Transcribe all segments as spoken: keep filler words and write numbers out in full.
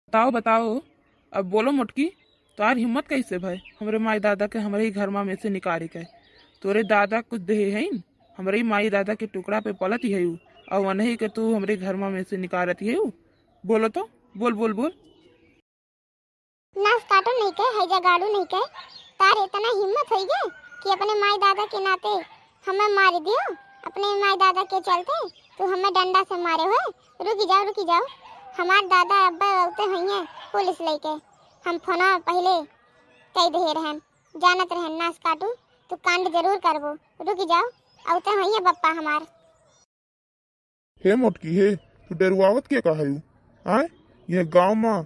बताओ, बताओ, अब बोलो मोटकी, तोहार हिम्मत कैसे भय हमरे माई दादा के हमरे ही घर मा में से निकारे के? तोरे दादा कुछ देहे हईन? हमरे ही माई दादा के टुकड़ा पे पलत ही हयू, और वनही के तू हमरे घर मा में से निकारत ही हयू। बोलो तो, बोल, बोल, बोल। नास काटू नहीं के, हैजा गाड़ू नहीं के, तार इतना हिम्मत होई गे कि अपने माई दादा के नाते हमें मार दियो। अपने माई दादा के चलते तू हमें डंडा से मारे हो। रुकी जाओ, रुकी जाओ, हमार दादा अब्बे अउते होइए पुलिस लेके। हम फोना पहले कह दे रहन, जानत रहन नास काटू, तू कांड जरूर करबो। रुकी जाओ, अउते होइए पप्पा हमार। हे मोटकी हे, तू डेरुआवत के का हयू? आय, यह गाँव मा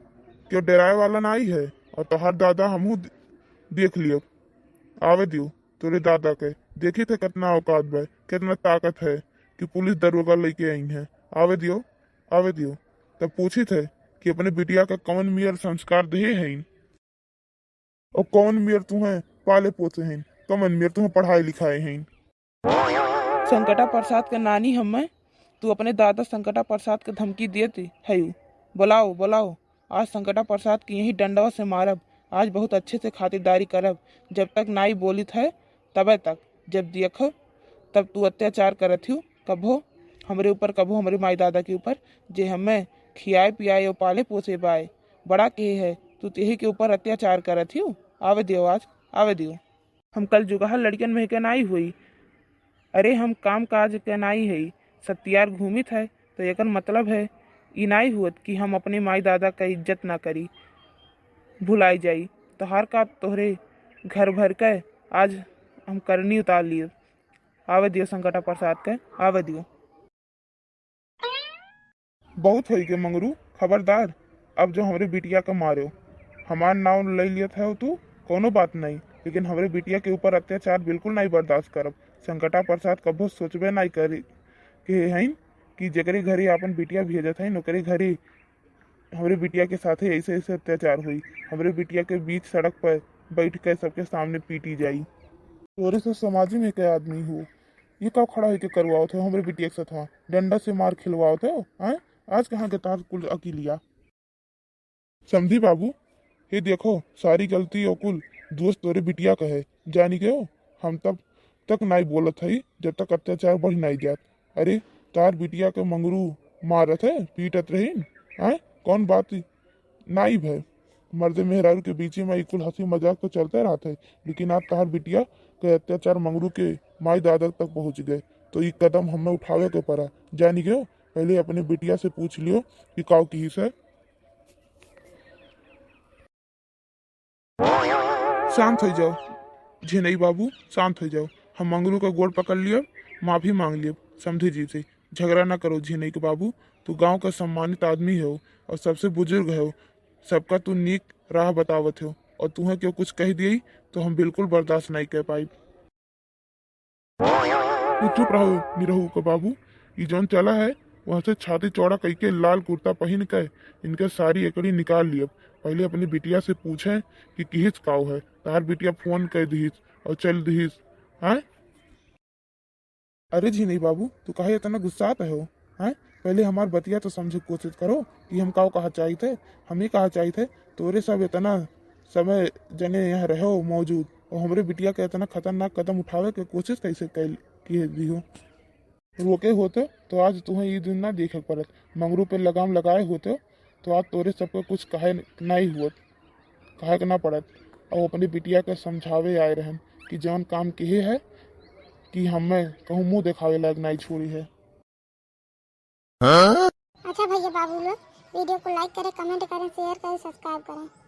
केहू डेराए वाला नाई है, और तोहार दादा हमहू दे-, देख लियब। आवे दियो तोरे दादा के, देखित है कितना औकात बा, कितना ताकत है कि पुलिस दरोगा लेके आई है। आवे दियो, आवे दियो। तब पूछित है कि अपने बिटिया का कवन मियर संस्कार देहे हईन। और कौन मेर तुम्हें पाले पोसे हैं, कमन मेर तुम्हें पढ़ाए लिखाए हैं। संकटा प्रसाद के नानी हम्मे, तू अपने दादा संकटा प्रसाद के धमकी देत हयू। बुलाओ, बुलाओ, आज संकटा प्रसाद के यही डंडवा से मारब। आज बहुत अच्छे से खातिरदारी करब। जब तक नाई बोलित है तबे तक, जब देखो तब तू अत्याचार करत हयू, कभो हमरे ऊपर, कभो हमरे माई दादा के ऊपर, जे हम्मे खियाए पियाए और पाले पोसे बाय। बड़ा केहे है, तू तेही के ऊपर अत्याचार करत हियो। आवे दियो आज, आवे दियो। हम कल जुगहा लड़िकन में के नाई होई। अरे, हम काम काज के नाई हई, सत्यार घूमित है, तो एकर मतलब है, ई नाई हुअत कि हम अपने माई दादा का इज्जत ना करी, भुलाई जाई। तोहार का तोहरे घर भर के आज हम करनी उतार लिए। आवे दियो संकटा प्रसाद के, आवे दियो। बहुत होई के मंगरू, खबरदार, अब जो हमरे बिटिया के मार्यो, हमार नाव ले लियत है तू, कोनो बात नहीं, लेकिन हमरे बिटिया के ऊपर अत्याचार बिल्कुल नहीं बर्दाश्त करब। संकटा प्रसाद कभो सोचबे नहीं करे के हईन कि जेकरे घरे आपन बिटिया भेजत हईन, ओकरे घरे हमरे बिटिया के साथे ऐसे ऐसे अत्याचार होई, हमरे बिटिया के बीच सड़क पर बैठ के सबके सामने पीटी जाई। तोरे से समाज में के आदमी हो, ये का खड़ा होके करवावत हो हमरे बिटिया के साथ, हाँ, डंडा से मार खिलवावत हो, हैं? आज कहाँ के तार कुल अकिलिया? समधी बाबू, हे देखो, सारी गलती और कुल दोष तोरे बिटिया का है, जानी गयो? हम तब तक नाई बोलत हई जब तक अत्याचार बढ़ नाई जात। अरे, तार बिटिया के मंगरू मारत है, पीटत रहीन, हैं? कौन बात नाई भय? मर्दे मेहरारू के बीचे में ई कुल हंसी मजाक तो चलते रहत है, लेकिन आज तहार बिटिया के अत्याचार मंगरू के माई दादा तक पहुँच गए, तो ई कदम हमें उठावे के पड़ा। जानी गयो, पहले अपने बिटिया से पूछ लियो कि काव किहिस है। शांत हो जाओ झिनई बाबू, शांत हो जाओ। हम मंगरू का गोड़ पकड़ लियब, माफी मांग लियब समधी जी से। झगड़ा ना करो झिनई के बाबू, तू गांव का सम्मानित आदमी हो और सबसे बुजुर्ग हो, सबका तू नीक राह बतावत हो और तुहें केहू कुछ कह दिए तो हम बिल्कुल बर्दाश्त नहीं कर पाई। तू चुप रहो निरहू के बाबू, ई जौन चला है वहाँ से छाती चौड़ा कइके लाल कुर्ता पहिन के इनके सारी एकड़ी निकाल लियब। पहले अपनी बिटिया से पूछे कि किहिस काव है, तार बिटिया फोन कर दिहिस और चल दिहिस। हाँ? अरे झिनई बाबू, तू काहे इतना गुस्सात हो? हैं? पहले हमार बतिया तो समझे के कोशिश करो कि हम काव कहा चाहित है। हम ही कहा चाहित है, तोरे सब इतना समय जने यहाँ रहो मौजूद और हमरे बिटिया के इतना खतरनाक कदम उठावे के कोशिश कैसे कैल किए दिहो? रोके होते तो आज तुम्हें ये दिन ना देखे के पड़त। मंगरू पे लगाम लगाए होते तो आज तोरे सबके कुछ कहे नहीं हुअत, कहे के ना पड़त। और अपने बिटिया के समझावे आए रहन कि जौन काम किहे है कि हमें कहूँ मुँह देखावे लायक नहीं छोड़ी है। अच्छा भैया बाबू लोग, वीडियो को like करें, कमेंट करें, शेयर करें, सब्सक्राइब करें।